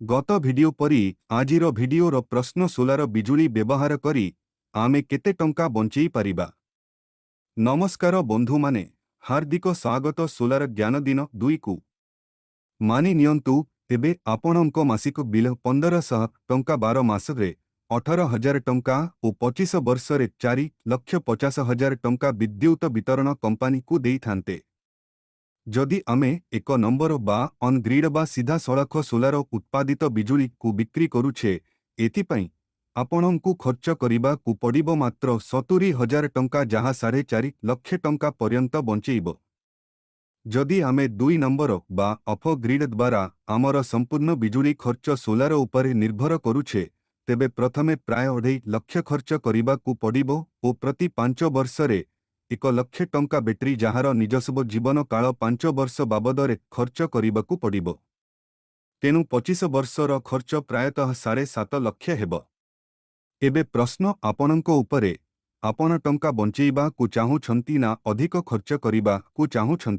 ଗତ ଭିଡିଓ ପରି ଆଜିର ଭିଡିଓର ପ୍ରଶ୍ନ, ସୋଲାର ବିଜୁଳି ବ୍ୟବହାର କରି ଆମେ କେତେ ଟଙ୍କା ବଞ୍ଚେଇ ପାରିବା? ନମସ୍କାର ବନ୍ଧୁମାନେ, ହାର୍ଦ୍ଦିକ ସ୍ୱାଗତ ସୋଲାର ଜ୍ଞାନ ଦିନ 2କୁ। ମାନି ନିଅନ୍ତୁ, ତେବେ ଆପଣଙ୍କ ମାସିକ ବିଲ୍ 1500 ଟଙ୍କା, 12 ମାସରେ 18,000 ଟଙ୍କା ଓ 25 ବର୍ଷରେ 4,50,000 ଟଙ୍କା ବିଦ୍ୟୁତ ବିତରଣ କମ୍ପାନୀକୁ ଦେଇଥାନ୍ତେ। ଯଦି ଆମେ ଏକ ନମ୍ବର ବା ଅନ୍ ଗ୍ରିଡ୍ ବା ସିଧାସଳଖ ସୋଲାର ଉତ୍ପାଦିତ ବିଜୁଳିକୁ ବିକ୍ରି କରୁଛେ, ଏଥିପାଇଁ ଆପଣଙ୍କୁ ଖର୍ଚ୍ଚ କରିବାକୁ ପଡ଼ିବ ମାତ୍ର 70,000 ଟଙ୍କା, ଯାହା 4.5 ଲକ୍ଷ ଟଙ୍କା ପର୍ଯ୍ୟନ୍ତ ବଞ୍ଚେଇବ। ଯଦି ଆମେ ଦୁଇ ନମ୍ବର ବା ଅଫ୍ ଗ୍ରିଡ୍ ଦ୍ୱାରା ଆମର ସମ୍ପୂର୍ଣ୍ଣ ବିଜୁଳି ଖର୍ଚ୍ଚ ସୋଲାର ଉପରେ ନିର୍ଭର କରୁଛେ, ତେବେ ପ୍ରଥମେ ପ୍ରାୟ 2.5 ଲକ୍ଷ ଖର୍ଚ୍ଚ କରିବାକୁ ପଡ଼ିବ ଓ ପ୍ରତି 5 ବର୍ଷରେ 1 ଲକ୍ଷ ଟଙ୍କା ବ୍ୟାଟେରୀ, ଯାହାର ନିଜସ୍ୱ ଜୀବନ କାଳ 5 ବର୍ଷ ବାବଦରେ ଖର୍ଚ୍ଚ କରିବାକୁ ପଡ଼ିବ। ତେଣୁ 25 ବର୍ଷର ଖର୍ଚ୍ଚ ପ୍ରାୟତଃ 7.5 ଲକ୍ଷ ହେବ। ଏବେ ପ୍ରଶ୍ନ ଆପଣଙ୍କ ଉପରେ, ଆପଣ ଟଙ୍କା ବଞ୍ଚେଇବାକୁ ଚାହୁଁଛନ୍ତି ନା ଅଧିକ ଖର୍ଚ୍ଚ କରିବାକୁ ଚାହୁଁଛନ୍ତି?